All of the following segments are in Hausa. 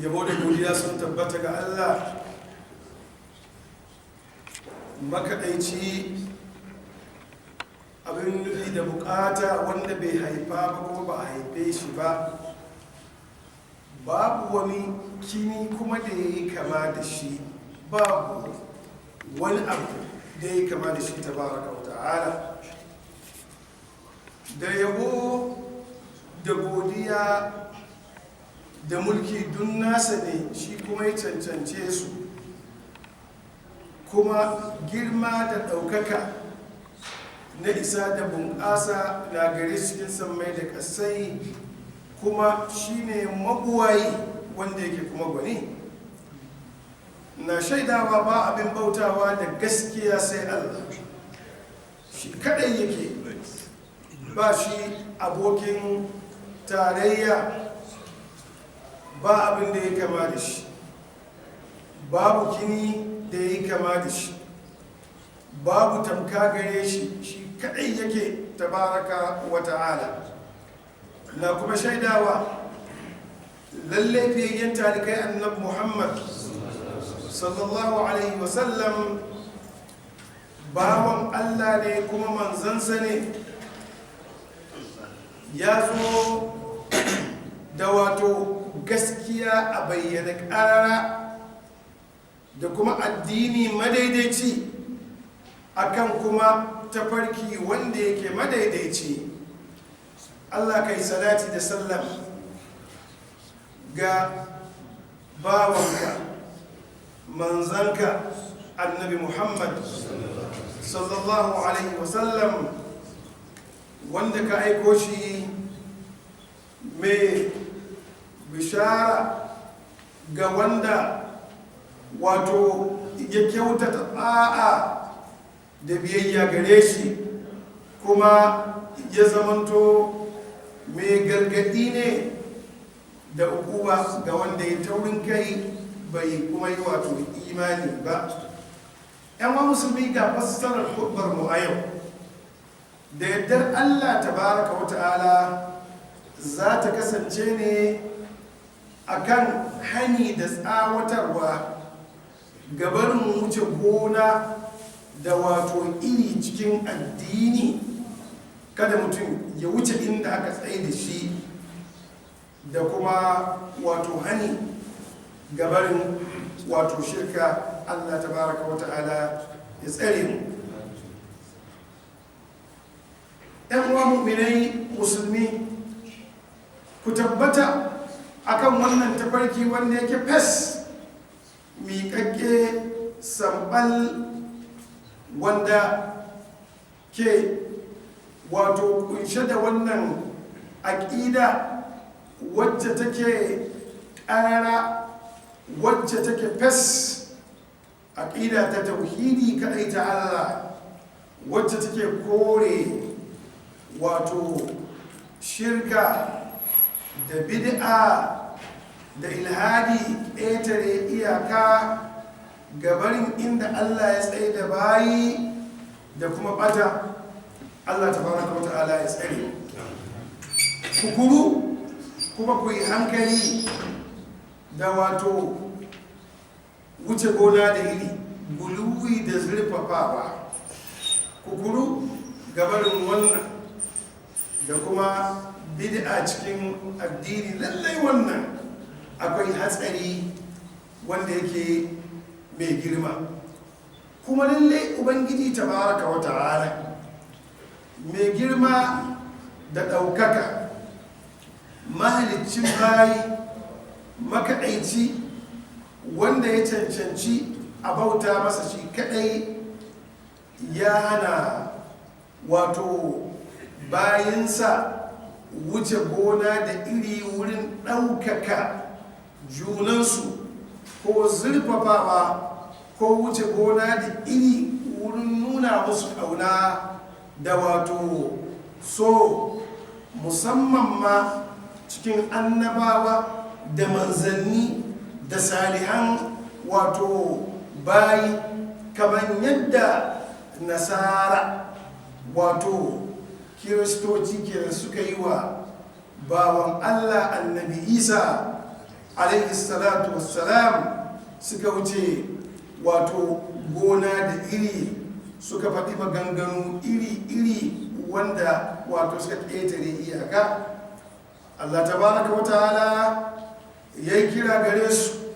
Yabo da godiya sun tabbata ga Allah makaɗaici, abin nufi da bukata, wanda bai haifa ba kuma ba a haife shi ba, babu wani kini kuma da ya yi kama da shi, babu wani abu da ya yi kama da shi, tabaraka wa ta'ala. Da yabo da godiya da mulki dun nasa ne, shi kuma ya cancance su, kuma girma da ɗaukaka na isa da bunƙasa na gare cikin sammai da ƙasai, kuma shine mabuwayi wanda yake kuma gwani. Na shaidawa ba abin bautawa da gaskiya sai Allah, shi kadai yake, ba shi abokin tarayya, ba abin da ya kama da shi, babu kini da ya kama da shi, babu tamka gare shi, shi kadai yake, tabaraka wa ta'ala. Na kuma shaidawa lalle fiyayyen talikai Annabi Muhammad sallallahu alaihi wasallam bawan Allah ne kuma manzansa ne. Ya zo da wato gaskiya a bayyana ƙarara da kuma addini madaidaici, akan kuma tafarki wanda yake madaidaici. Allah kai salati da sallam ga bawanka, manzanka, Annabi Muhammad sallallahu alaihi wasallam, wanda ka aiko shi mai bishara ga wanda wato ya kyautata ɗa'a da biyayya gare shi, kuma ya zamanto mai gargaɗi ne da ukuba ga wanda ya taurin kai bai kuma yi wato imani ba. 'Yan wa musulmi, ga fassarar hudubar mu a yau. Da yardar Allah tabaraka wa ta'ala, za ta kasance ne akan hani da tsawatarwa gabarin wuce gona da wato iri cikin addini, kada mutum ya wuce inda aka tsaye da shi, da kuma wato hani gabarin wato shirka. Allah tabaraka wa ta'ala ya tsare mu. 'Yan uwa mu'minai musulmi, ku tabbata akan wannan tafarki wanda yake fes, miƙaƙƙe, sambal, wanda ke wato kunshe da wannan aƙida wacce take ƙarara, wacce take fes, aƙida ta tauhidi, kaɗai ta Allah, wacce take kore wato shirka da bid'a da ilhadi, ƙetare iyaka gabarin inda Allah ya tsaye da bayi, da kuma bata. Allah tabaraka wa ta'ala ya tsare ku. Kuru kuma ku yi hankali da wato wuce gona da iri, guluwi da zurfafawa. Kukuru gabarin wannan da kuma bid'a cikin addini. Lallai wannan akwai hatsari wanda yake mai girma. Kuma lallai Ubangiji tabaraka wa ta'ala mai girma da ɗaukaka, mahaliccin bayi, makaɗaici, wanda ya cancanci a bauta masa shi kaɗai, ya hana wato bayinsa wuce gona da iri wurin ɗaukaka junansu ko zurfafawa ko wuce gona da iri wurin nuna musu ƙauna da wato so, musamman ma cikin annabawa da manzanni da salihan wato bayi, kamar yadda Nasara, wato Kiristoci kenan, suka yi wa bawan Allah Annabi Isa. alaihi salatu wassalam suka wuce wato gona da iri, suka faɗi maganganu iri-iri wanda wato suka ƙetare iyaka. Allah tabaraka wa ta'ala ya yi kira gare su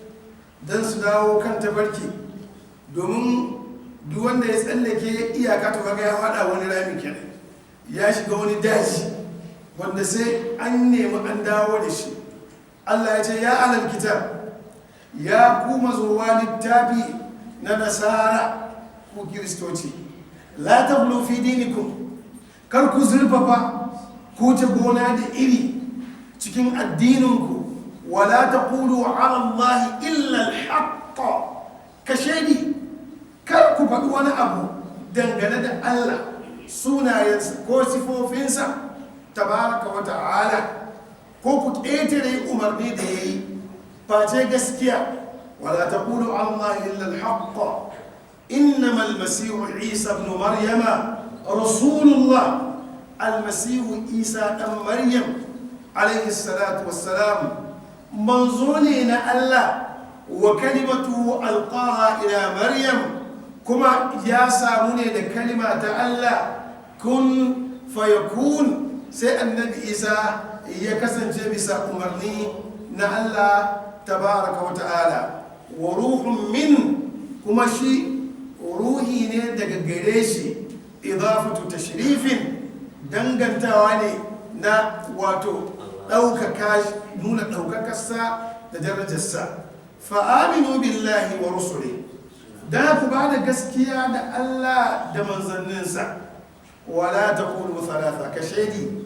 don su dawo kan tafarki, domin duk wanda ya tsallake iyaka, to kaga ya faɗa wani rami kenan, ya shiga wani daji wanda sai an nemi an dawo da shi. Allah ya ce: "Ya ahlal kitab, ya ku mazowa littafi na Nasara, ku Kiristoci, la taghlu fi dinikum, kar ku zurfafa ku ta gona da iri cikin addininku, wala taqulu ala Allah illa al-haqq, kashedi kar ku faɗi wani abu dangane da Allah, sunayensa ko sifofinsa tabaraka wa ta'ala, ko ku ƙetare umarni da ya yi, face gaskiya. Wala taqulu ala Allah illa al-haqq. Innama al-masihu Isa ibn Maryama rasulullah, Almasihu Isa dan Maryam alayhi salatu wassalam manzo ne na Allah, wa kalimatuhu alqaha ila Maryam, kuma ya samu ne da kalima ta Allah, kun fayakun, sai Annabi Isa ya kasance bisa umarni na Allah tabaraka wa ta'ala, wa ruhun min, kuma shi ruhi ne daga gare shi, idafatu tashrifin, dangantawa ne na wato ɗaukaka, nuna ɗaukakarsa da darajarsa. Fa'aminu billahi wa rusuli, da ku ba da gaskiya da Allah da manzanninsa. Wala taqulu thalatha, ka shaidi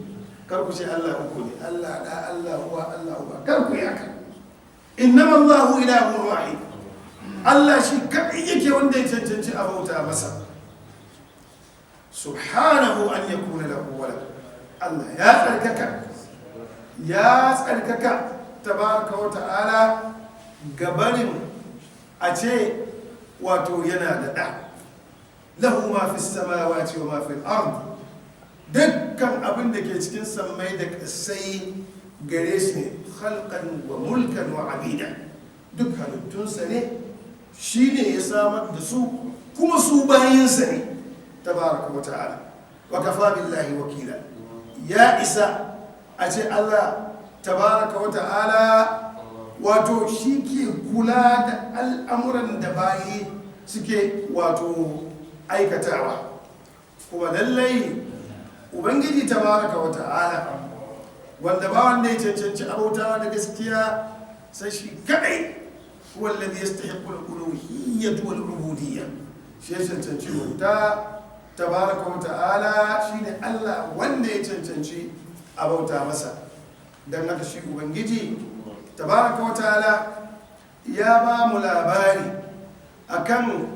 kar ku ce Allah uku ne, Allah da Allah uwa, Allah uba, kar ku yi haka. Innama Allahu ilahun wahid, Allah shi kaɗai yake wanda ya cancanci a bauta masa. Subhanahu an yakuna lahu walad, Allah ya tsarkaka, ya tsarkaka tabaraka wa ta'ala gabarin a ce wato yana da ɗa. Lahu ma fi samawati wa ma fi al-ard, dukkan abin da ke cikin sammai da ƙasai gare shi ne, khalqan wa mulkan wa abida, duk halittunsa ne, shi ne ya samar da su, kuma su bayinsa ne tabaraka wa ta'ala. Wa kafa billahi wakila, ya isa a ce Allah tabaraka wa ta'ala wato shi ke kula da al'amuran da bayi suke wato aikatawa. Kuma lallai Ubangiji tabaraka wa ta'ala, wanda ba wanda ya cancanci abautawa da gaskiya sai shi kadai, huwa alladhi yastahiqqu al-uluhiyyah wal ubudiyyah, shi ya cancanci bauta tabaraka wa ta'ala, shine Allah wanda ya cancanci a bauta masa. Dan haka shi Ubangiji tabaraka wa ta'ala ya ba mu labari akan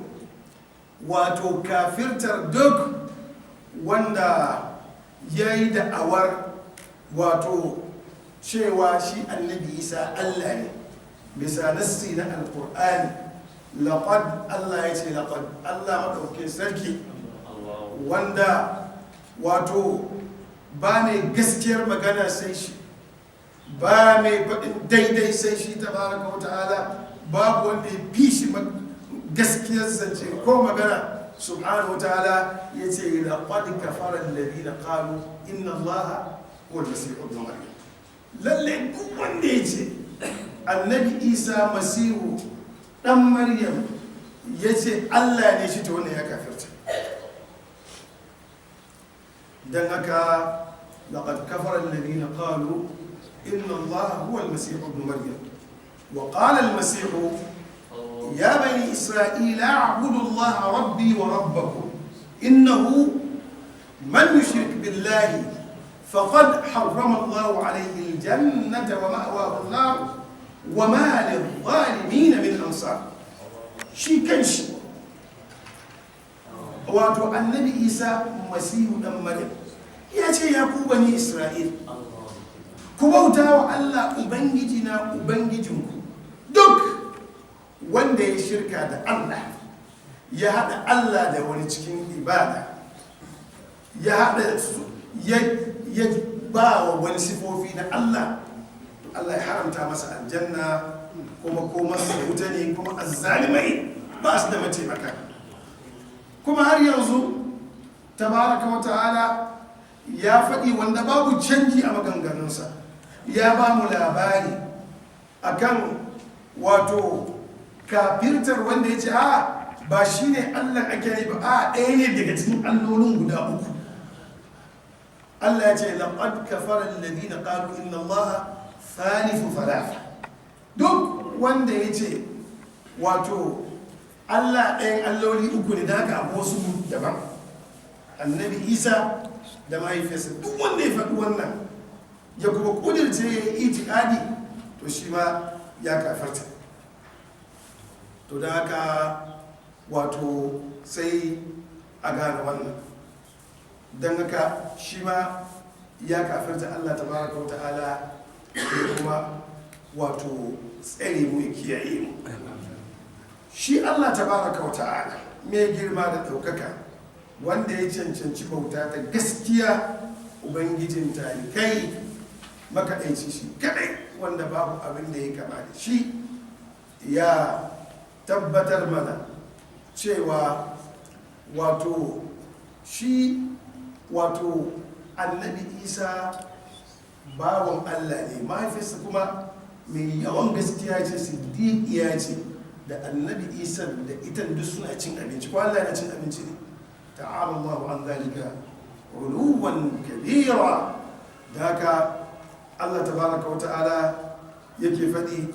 wato kafirtar duk wanda ya yi da'awar wato cewa shi Annabi Isa Allah ne, bisa nassi na Alkur'ani. Laqad, Allah ya ce laqad, Allah maɗaukin sarki wanda wato ba mai gaskiyar magana sai shi, ba mai faɗin daidai sai shi tabaraka wa ta'ala, babu wanda ya fi shi gaskiyar zance ko magana, subhanahu wa ta'ala ya ce: "Laqad kafara alladhina qalu inna Allaha huwa al-masih ibn Maryam." Lalle duk wanda ya ce Annabi Isa Masihu dan Maryam, ya ce Allah ne shi, ta wannan ya kafirta. Dan haka laqad kafara alladhina qalu inna Allaha huwa al-masih ibn Maryam wa qala al-masih ya bani Isra'ila a'budu Allaha rabbi wa rabbakum innahu man yushrik billahi faqad harrama Allahu alayhi al-jannata wa ma'wahu an-nar wa ma lil-zalimin min ansar. Shi kanshi wato Annabi Isa Masihu dan Maryam ya ce: "Ya ku bani Isra'il, ku bauta wa Allah Ubangiji na Ubangijinku. Duk wanda ya shirka da Allah, ya haɗa Allah da wani cikin ibada, ya haɗa su, ya ba wa wani sifofi na Allah, to Allah ya haramta masa aljanna, kuma ko masa wuta ne, kuma azzalimai ba su da mataimaka. Kuma har yanzu tabaraka wa ta'ala ya faɗi, wanda babu canji a maganganunsa, ya ba mu labari akan wato kafirtar wanda ya ce a ba shi ne Allah ake ne ba, a ɗaya ne daga cikin allolin guda uku. Allah ya ce: "Laqad kafara alladhina qalu inna Allaha thalithu thalatha." Duk wanda ya ce wato Allah ɗayan alloli uku ne, da haka abu wasu daban, Annabi Isa da mahaifiyarsa, duk wanda ya faɗi wannan ya kuma ƙudirce, ya yi itikadi, to shi ma ya kafarta. To da haka wato sai a gane wannan. Don haka shi ma ya kafarta. Allah tabaraka wa ta'ala ya kuma wato tsare mu, ya kiyaye mu. Shi Allah tabaraka wa ta'ala mai girma da ɗaukaka, wanda ya cancanci bauta ta gaskiya, ubangijin talikai, makaɗaici shi kaɗai, wanda babu abin da ya kama da shi, ya tabbatar mana cewa wato shi wato Annabi Isa bawan Allah ne, mahaifinsa kuma mai yawan gaskiya ce, siddiƙiya ce. Da Annabi Isa da ita duk suna cin abinci. Ko Allah yana cin abinci ne? Ta'ala Allahu an zalika uluwan kabira. Da haka Allah tabaraka wa ta'ala yake faɗi: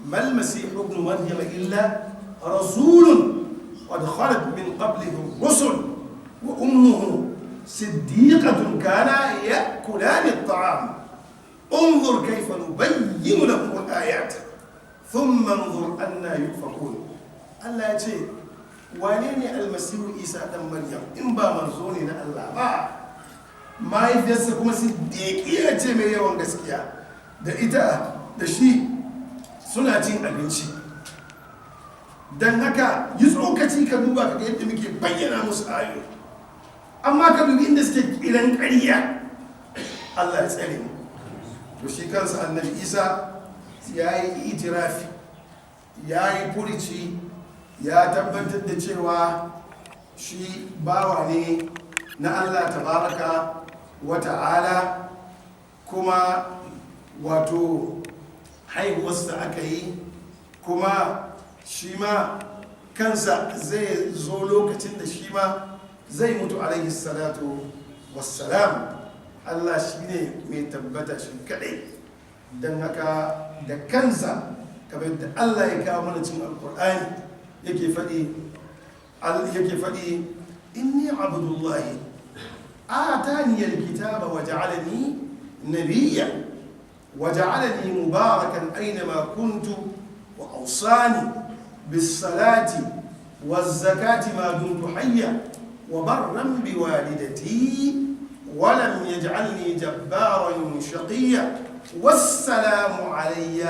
"Mal masihu ibn Maryam illa rasulun qad khalat min qablihi rusul wa ummuhu siddiqatun kana ya'kulani at-ta'am. انظر كيف نبين لهم الآيات ثم انظر أنى يؤفكون." Allah ya ce, wane ne Almasihu Isa dan Maryam in ba manzo ne na Allah ba? Mahaifiyarsa kuma siddiqiya ce mai yawan gaskiya, da ita da shi suna cin abinci. Don haka yi tsokaci, ka duba ka ga yadda muke bayyana musu ayoyi, amma ka dubi inda suke kiran ƙarya. Allah ya tsare mu. To shi kansa Annabi Isa ya yi itirafi, ya yi furici, ya tabbatar da cewa shi bawa ne na Allah tabaraka wa ta'ala, kuma wato haihuwarsa aka yi, kuma shi ma kansa zai zo lokacin da shi ma zai mutu, alaihi salatu wassalam. Allah shi ne mai tabbata shi kadai. Don haka da kansa, kamar yadda Allah ya kawo mana cin Alkur'ani, yake faɗi: "Inni abdullahi atani alkitaba wa ja'alani nabiyya wa ja'alani mubarakan aynama kuntu wa awsani bis salati waz zakati ma dumtu hayya wa barran bi walidati ولم يجعلني جبارا شقيا والسلام علي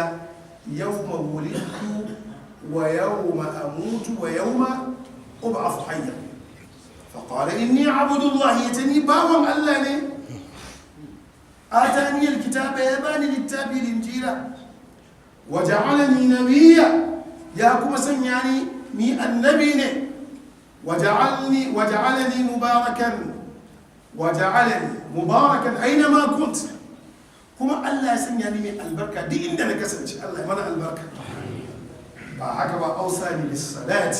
يوم ولدت ويوم أموت ويوم أبعث حيا." فقال: "إني عبد الله." Ya ce ni bawan Allah ne. "آتاني الكتاب." Ya bani littafi, Injila. "وجعلني نبيا." Ya kuma sanya ni ni annabi ne. وجعلني مباركا وجعلني مباركا أينما كنت." Kuma Allah ya sanya ni mai albarka duk inda na kasance. Allah ya mana albarka. Ba haka ba, "أوصاني بالصلاة."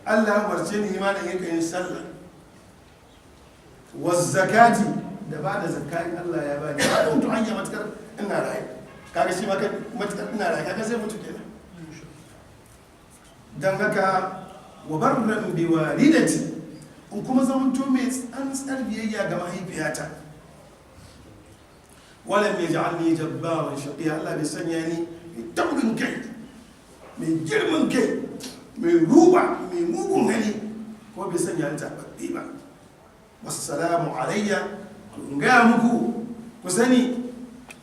Allah ya umarce ni imanin yake yin sallah, "والزكاة." Da ba da zakka in Allah ya bani, ba mutu hanya, matukar ina raye. Kaga shi ma matukar ina raye, kaga sai mutu kenan. Dan haka "وبرا بوالدتي." In kuma zamanto mai tsantsar biyayya ga mahaifiyata. "ولم يجعلني جبارا شقيا." Allah bai sanya ni mai taurin kai, mai girman kai, mai ruba, mai mugun hali, ko bai sanya ni tababbe ba. "والسلام علي." In gaya muku, ku sani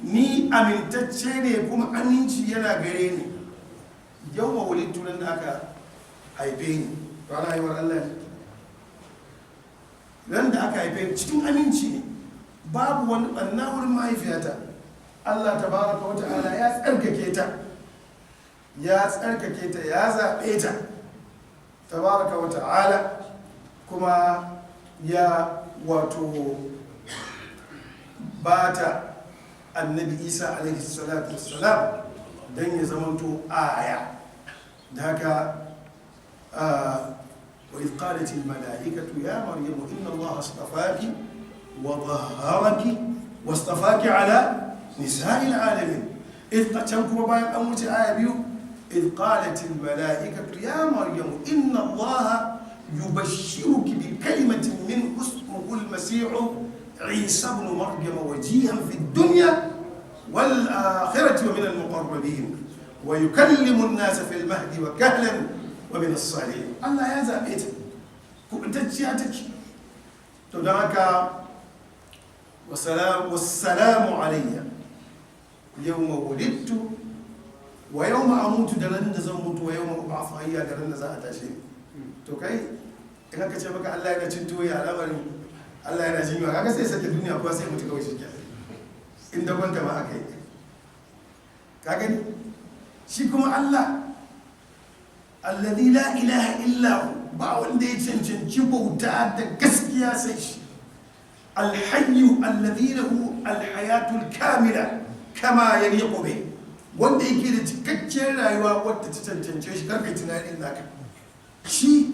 ni amintacce ne, kuma aminci yana gare ni. "يوم ولدت." Ran da aka haife ni, ranar haihuwar Allah ne, ran da aka haife ni cikin aminci ne, babu wani ɓanna wurin mahaifiyata. Allah tabaraka wa ta'ala Tsarkake ta, ya tsarkake ta, ya zaɓe ta tabaraka wa ta'ala, kuma ya wato ba ta Annabi Isa alaihi salatu wassalam don ya zamanto aya. Da haka, وإذ قالت الملائكة يا مريم إن الله اصطفاك وطهرك واصطفاك على نساء العالمين. إذ can kuma bayan an wuce aya biyu, إذ قالت الملائكة يا مريم إن الله يبشرك بكلمة منه اسمه المسيح عيسى ابن مريم وجيها في الدنيا والآخرة ومن المقربين ويكلم الناس في المهد وكهلا ومن الصالحين. Allah ya zaɓe ta, kubutacciya take. To don haka, والسلام علي يوم ولدت ويوم أموت, da ran da zan mutu, ويوم أبعث حيا, da ran da za a tashe ni. To kai, in aka ce maka Allah yana cin tuwo, ya al'amarin Allah yana jin yunwa? Kaga sai sake duniya kuwa, sai mutu kawai, shi in da kwanta ma aka yi. Ka gani, shi kuma Allah الذي لا إله إلا هو, ba wanda ya cancanci bauta da gaskiya sai shi, الحي الذي له الحياة الكاملة كما يليق به, wanda yake da cikakkiyar rayuwa wadda ta cancance shi. Karkai tunanin naka, shi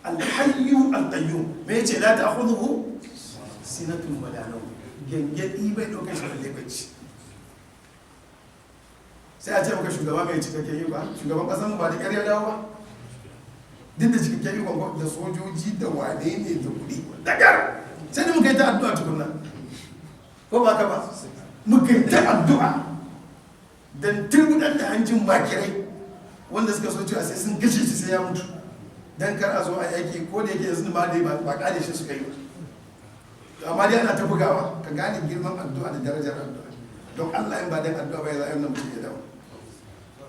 الحي القيوم. Me yace? لا تأخذه سنة ولا نوم. Gengedi bai ɗaukar shi balle bacci. Sai a ce maka shugaba mai cikakken yi ba, shugaban ƙasar ba da ƙyar ya dawo ba, duk da cikakken ikon da sojoji da wane ne da kuɗi, da ƙyar sai da muka yi ta addu'a tukunna, ko ba ka ba? Muka yi ta addu'a don turbuɗar da hancin makirai wanda suka so cewa sai sun kashe shi, sai ya mutu don kar a zo a yaki. Ko da yake yanzu ma dai ba ƙare shi suka yi ba, amma dai ana ta bugawa. Ka gane girman addu'a da darajar addu'a. Don Allah, in ba dan addu'a ba, ya za a yi wannan mutum ya dawo?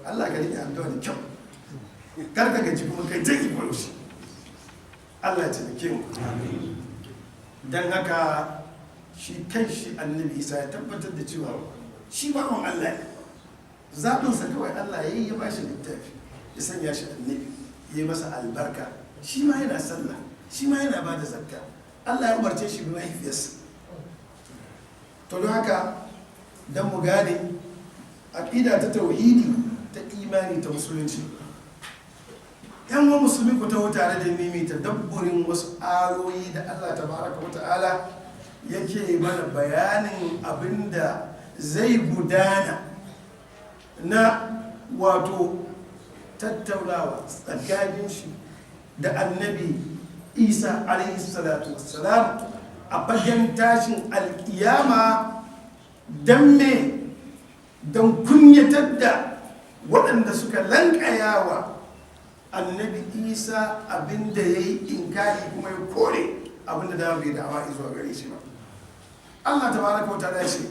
Allah, ka rike addu'a da kyau, kar ka gaji, kuma kai ta yi koyaushe. Allah ya taimake mu. Dan haka shi kan shi Annabi Isa ya tabbatar da cewa shi bawan Allah ne, zaɓinsa kawai Allah ya yi, ya ba shi littafi, ya sanya shi annabi, ya yi masa albarka. Shi ma yana sallah, shi ma yana ba da zakka. Allah ya umarce shi bi mahaifiyarsa. To don haka, don mu gane aƙida ta tauhidi, ta imani, ta musulunci, yan wa musulmi, ku taho tare da mimi ta dabburin wasu ayoyi da Allah tabaraka wa ta'ala yake mana bayanin abinda zai gudana na wato tattaunawa tsakanin shi da Annabi Isa alaihi salatu wassalam a fagen tashin alkiyama. Don me? Don kunyatar da waɗanda suka lankayawa Annabi Isa abinda ya yi inkari kuma ya kore abinda dama bai da'awa zuwa gare shi ba. Allah tabaraka wa ta'ala ce: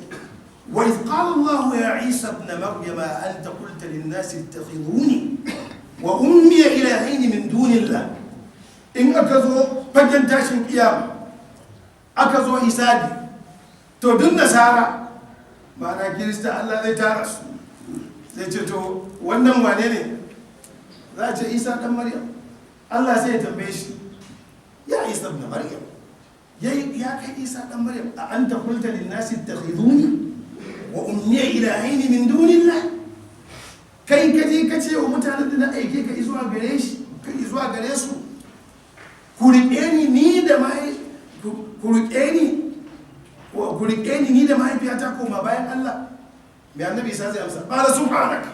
وإذ قال الله يا عيسى ابن مريم أنت قلت للناس اتخذوني وأمي إلهين من دون الله. In aka zo fagen tashin kiyama, aka zo hisabi, to duk nasara, ma'ana Kirista, Allah zai tara su, zai ce, "To wannan wane ne?" Za a ce, "Isa dan Maryam." Allah sai ya tambaye shi: يا عيسى ابن مريم, ya kai Isa dan Maryam, أأنت قلت للناس اتخذوني وأمي إلهين من دون الله? Kai ka je ka ce wa mutanen da na aike ka zuwa gare shi, ka zuwa gare su, ku riƙe ni ni da mahaifiyata koma bayan Allah? Mai Annabi Isa zai amsa? قال سبحانك,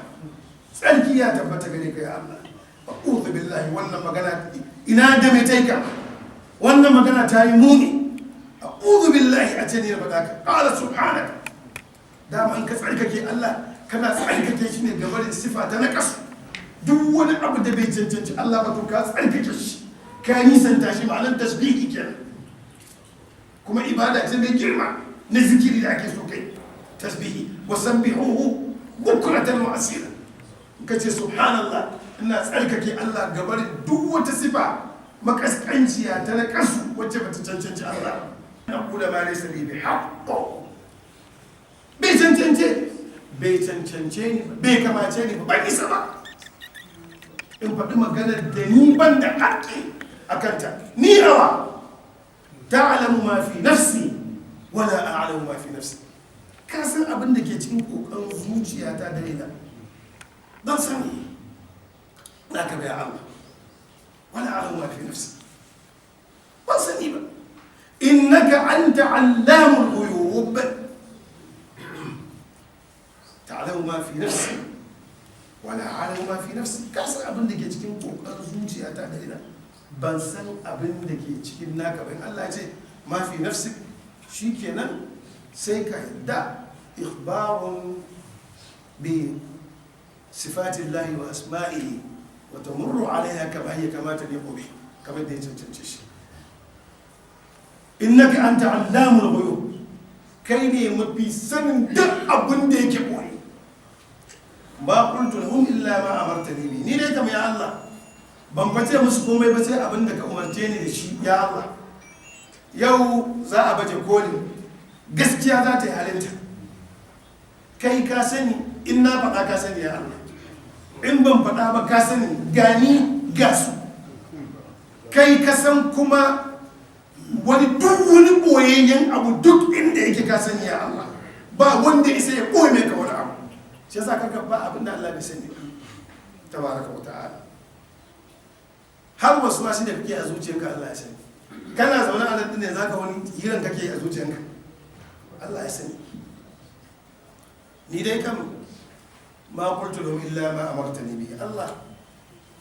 tsarki ya tabbata gare ka ya Allah. أعوذ بالله, wannan magana ina da mai taika, wannan magana ta yi muni. أعوذ بالله, a ce ni na faɗa ka. قال سبحانك. Dama in ka tsarkake Allah, kana tsarkake shi ne gabarin sifa ta naƙasu. Duk wani abu da bai cancanci Allah ba, to ka tsarkake shi, ka nisanta shi. Ma'anar tasbihi kenan. Kuma ibada ce mai girma na zikiri da ake so kai tasbihi: وسبحوه بكرة وأصيلا. In ka ce subhanallah, ina tsarkake Allah gabarin duk wata sifa makaskanciya ta naƙasu wacce bata cancanci Allah. أن أقول ما ليس لي بحق, bai cancance Bai cancance ni ba, bai kamace ni ba, ban isa ba in faɗi maganar da ni ban da haƙƙi a kanta. Ni awa ta'lamu ma fi nafsi wala a'lamu ma fi nafsi. Ka san abin da ke cikin kokon zuciyata da raina, don sani na ka bai Allah. Wala a'lamu ma fi nafsi, ban sani ba. Innaka anta allamul ghuyub. Ta'lamu ma fi nafsi wala a'lamu ma fi nafsi. Ka san abin da ke cikin kokon zuciyata da raina, ban san abin da ke cikin naka ba. In Allah ya ce ma fi nafsi, shikenan, sai ka yadda. Ikhbarun bi sifatillahi wa asma'ihi wa tamurru alaiha kama hiya, kama taliqu bi, kamar da ya cancance shi. Innaka anta allamul ghuyub, kai ne mafi sanin duk abin da yake boye. Ma qultu lahum illa ma amartani bi. Ni dai kam, ya Allah, ban face musu komai ba sai abin da ka umarce ni da shi, ya Allah. Yau za a baje kolin gaskiya, za ta yi halinta. Kai ka sani, in na faɗa ka sani, ya Allah. In ban faɗa ba ka sani. Gani ga su, kai ka san. Kuma wani duk wani boyayyen abu, duk inda yake, ka sani, ya Allah. Ba wanda isa ya ɓoye mai ka wani abu. Shi yasa kaka ba abin da Allah bai sani ba, tabaraka wa ta'ala. Har wasu wasu da kake a zuciyarka, Allah ya sani. Kana zaune a nan ne zaka wani hiran kake a zuciyarka, Allah ya sani. Ni dai kam ma qultu lahum illa ma amartani bi. Allah,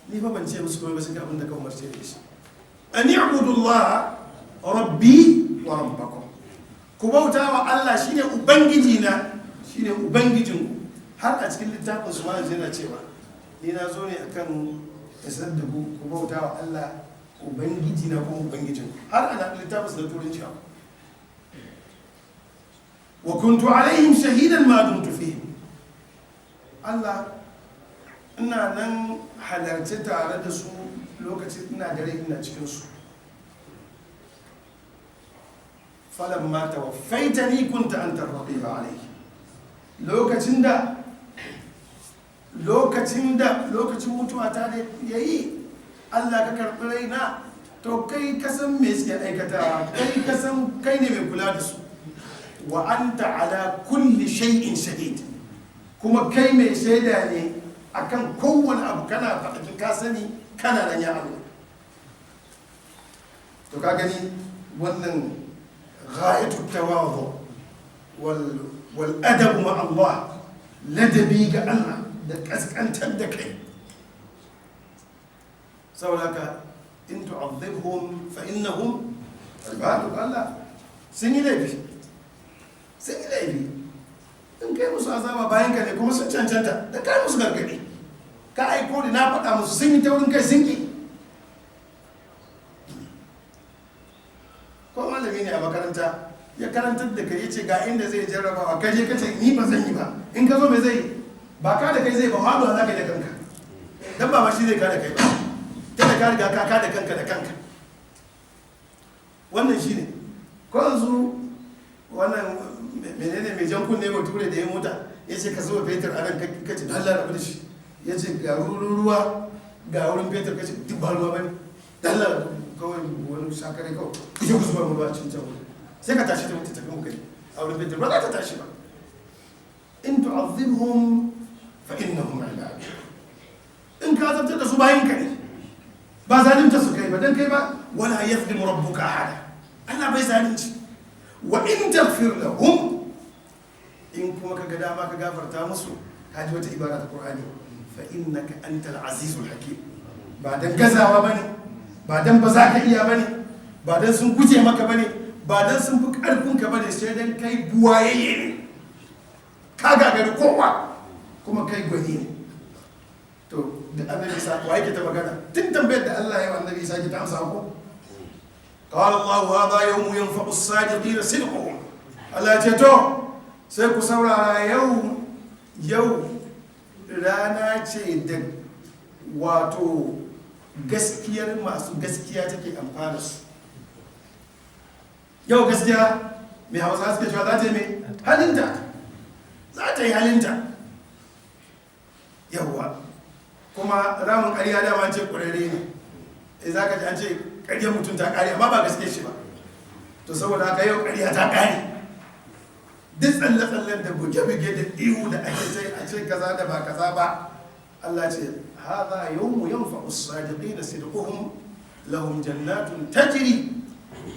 ni fa ban ce musu komai ba sai abin da ka umarce ni shi. An i'budu Allah rabbi wa rabbakum, ku bauta wa Allah, shine ubangiji na, shine ubangijinku. Har a cikin littafin su ma yana cewa ni na zo ne akan ya sanar da ku ku bauta wa Allah, ubangiji na kuma ubangijinku. Har ana littafin su na Turanci. Wa kuntu alaihim shahidan ma dumtu fihim. Allah, ina nan halarci tare da su lokacin ina dare, ina cikin su. Falamma tawaffaitani kunta anta raqiba alayhi. Lokacin da lokacin mutuwa ta da yayi, Allah, ka karɓi raina, to kai ka san me suke aikatawa, kai ka san, kai ne mai kula da su. Wa anta ala kulli shay'in shahid, kuma kai mai shaida ne akan kowane abu, kana faɗakin, ka sani, kana nan, ya Allah. To ka gani, wannan ghayatu tawadhu wal adab ma Allah, ladabi ga Allah da kaskantar da kai. Saboda haka, in tu'adhibhum fa innahum ibaduk. Allah, sun yi laifi, sun yi laifi. In kai musu azaba, bayan ka ne, kuma sun cancanta da kai musu gargadi, ka aiko da na faɗa musu, sun yi taurin kai, sun ki. Ko malami ne a makaranta ya karantar da kai, ya ce ga inda zai jarrabawa, ka je ka ce ni ba zan yi ba, in ka zo mai zai ba ka da kai zai ba, haɗuwa za ka yi da kanka, dan ba ma shi zai ka da kai ba, kada ka riga ka da kanka da kanka. Wannan shi ne. Ko yanzu wannan menene mai jan kunne, bature da ya mota, ya ce ka zuba fetur a nan, ka ce Allah rabu da shi. Ya ce ga wurin ruwa, ga wurin fetur, ka ce duk ba ruwa bane, Allah kawai wani sakare kawai, ku je ku zuba ruwa a cikin can wurin. Sai ka tashi ta mutu tafi muka yi a wurin fetur, ba za ta tashi ba. In tu'azzibhum fa innahum ibaduk, in ka azabtar da su, bayin ka ne, ba zalunta su kai ba, dan kai ba. Wala yazlimu rabbuka ahada, Allah bai zalunci. Wa in taghfir lahum, in kuma ka ga dama ka gafarta musu, ka ji wata ibara ta Qur'ani, fa innaka antal azizul hakim. Ba dan gazawa bane, ba dan ba za ka iya bane, ba dan sun guje maka bane, ba dan sun fi karfin ka bane, sai dan kai buwayayye ne, ka gagari kowa, kuma kai gwani ne. To da Annabi Isa wa yake ta magana? Tun tambayar da Allah ya yi wa Annabi Isa ke ta amsa ko. قال الله هذا يوم ينفع الصادقين صدقهم. Allah ya ce to sai ku saurara, yau, yau rana ce da wato gaskiyar masu gaskiya take amfana su. Yau gaskiya, mai Hausa suke cewa, za ta yi mai halinta, za ta yi halinta. Yawwa, kuma ramin ƙarya dama an ce ƙurarre ne. Eh, za ka ji an ce ƙaryar mutum ta ƙare, amma ba gaske shi ba. To saboda haka yau ƙarya ta ƙare. Duk tsalle-tsallen da buge-buge da ihu da ake ce a ce kaza da ba kaza ba, Allah ce: "Hadha yawmu yanfa'u as-sadiqina sidquhum, lahum jannatun tajri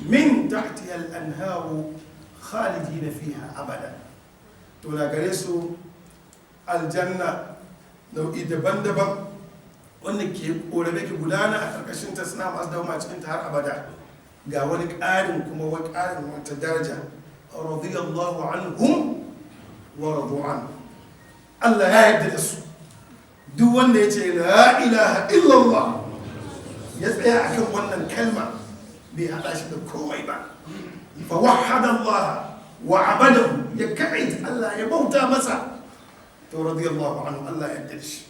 min tahtiha al-anharu khalidina fiha abada." To na gare su aljanna nau'i daban-daban wanda ke korabe ke gudana a ƙarƙashin ta, suna masu dawama cikin ta har abada. Ga wani ƙarin kuma, wani ƙarin wata daraja: "Radiyallahu anhum wa radu an." Allah ya yarda da su. Duk wanda ya ce "La ilaha illallah", ya tsaya akan wannan kalma, bai haɗa shi da komai ba, fa wahhada Allah wa abadahu, ya kaɗaita Allah, ya bauta masa, to radiyallahu anhu, Allah ya yarda da shi,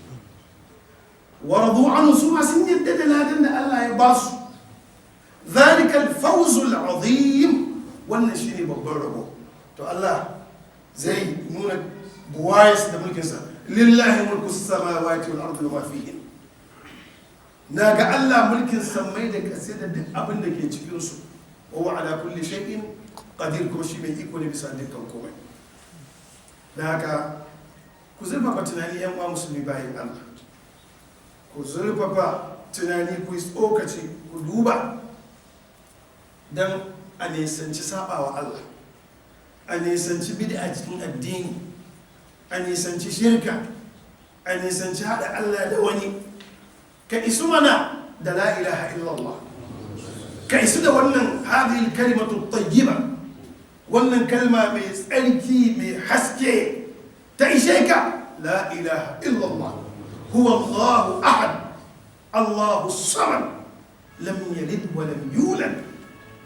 wa radu anhu, su ma sun yarda da ladan da Allah ya ba su. "Dhalika al-fawz al-azim", wannan shine babban rabo. To Allah zai nuna buwayes da mulkinsa. "Lillahi mulku samawati wal ardi wa ma fihin." Na ga Allah mulkin sammai da kasai da duk abin da ke cikin su. "Wa huwa ala kulli shay'in qadir", kuma shi mai iko ne bisa dukkan komai. Da haka ku zurfafa tunani, yan uwa musulmi, bayan Allah. Ku zurfafa tunani, ku yi tsokaci, ku duba don a nisanci sabawa Allah, a nisanci bid'a cikin addini, a nisanci shirka, a nisanci haɗa Allah da wani. Ka isu mana da "La ilaha illallah", ka isu da wannan "hadhihi kalimatu tayyiba", wannan kalma mai tsarki, mai haske, ta ishe ka. "La ilaha illallah, huwa Allahu ahad, Allahu samad, lam yalid wa lam yulad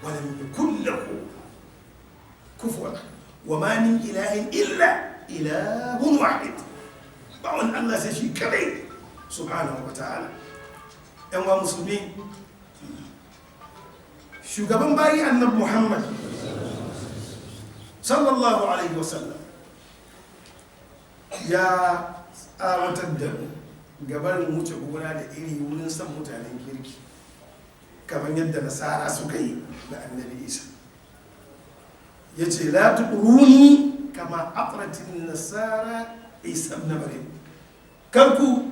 wa lam yakul lahu kufuwan ahad, wa ma min ilahin illa ilahun wahid." Ba wani Allah sai shi kadai, subhanahu wa ta'ala. Yan wa musulmi, shugaban bayi Annabi Muhammad sallallahu alaihi wasallam ya tsawatar da mu gabarin wuce gona da iri wurin son mutanen kirki, kamar yadda Nasara suka yi da Annabi Isa. Ya ce: "La tutruni kama atratin nasara Isa ibn Maryam." Kar ku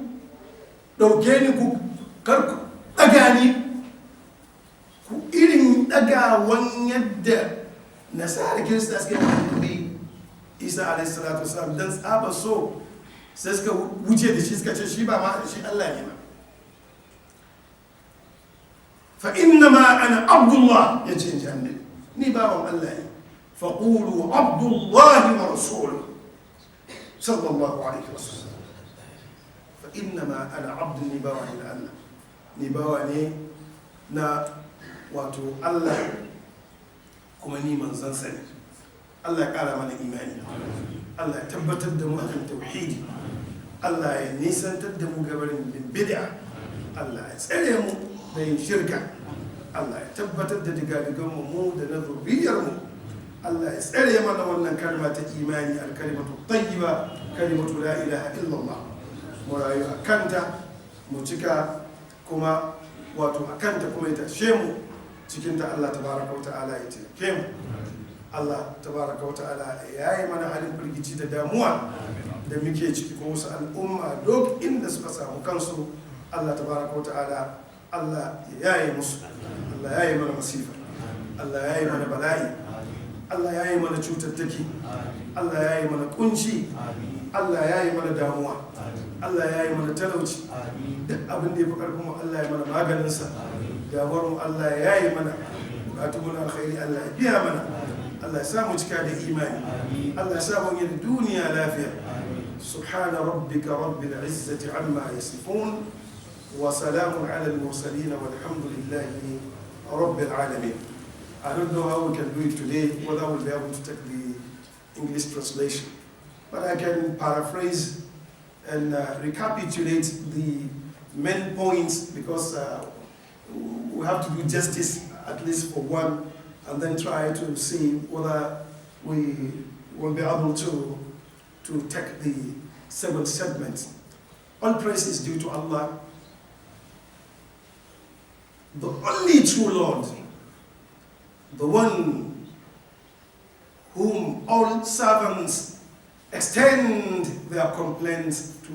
ɗauke ni, ku kar ku ɗaga ni ku irin ɗagawan yadda Nasara, Kirista suka yi Annabi Isa alaihi salatu wasalam. Dan tsaba so sai suka wuce da shi, suka ce shi ba ma shi Allah ne ma. "Fa inna ma ana abdullah", ya ce ji Annabi, ni bawan Allah ne. "Faqulu abdullahi wa rasuluhu", sallallahu alaihi wasallam. "Fa inna ma ana abdu", ni bawa ne na Allah, ni bawa ne na wato Allah, kuma ni manzansa ne. Allah ya kara mana imani, Allah ya tabbatar da mu akan tauhidi, Allah ya nisantar da mu gabarin bin bid'a, Allah ya tsare mu da yin shirka, Allah ya tabbatar da digadigan mu, mu da na zuriyar mu. Allah ya tsare mana wannan kalma ta imani, alkalimatu tayyiba, kalimatu "La ilaha illallah". Mu rayu a kanta, mu cika kuma wato a kanta, kuma ya tashe mu cikin ta. Allah tabaraka wa ta'ala ya taimake mu. Allah tabaraka wa ta'ala ya yi mana halin firgici da damuwa da muke ciki, ko wasu al'umma duk inda suka samu kansu, Allah tabaraka wa ta'ala, Allah ya yaye musu. Allah ya yi mana masifa, Allah ya yi mana bala'i, Allah ya yi mana cutattaki, Allah ya yi mana kunci, Allah ya yi mana damuwa, Allah ya yi mana talauci. Duk abin da ya fi karfin mu, Allah ya mana maganinsa. Damuwar mu, Allah ya yi mana. Bukatu mu na alkhairi, Allah ya biya mana. Allah ya sa mu cika da imani. Allah ya sa mu yi duniya lafiya. سبحان ربك رب العزة عما يصفون، وسلام على المرسلين، والحمد لله رب العالمين. I don't know how we can do it today, whether we'll be able to take the English translation. But I can paraphrase and recapitulate the main points because we have to do justice at least for one and then try to see whether we will be able to take the second segment. All praise is due to Allah, the only true Lord, the one whom all servants extend their complaints to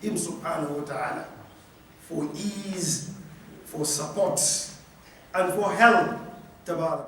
him سبحانه وتعالى for ease, for support, and for help. تبارك.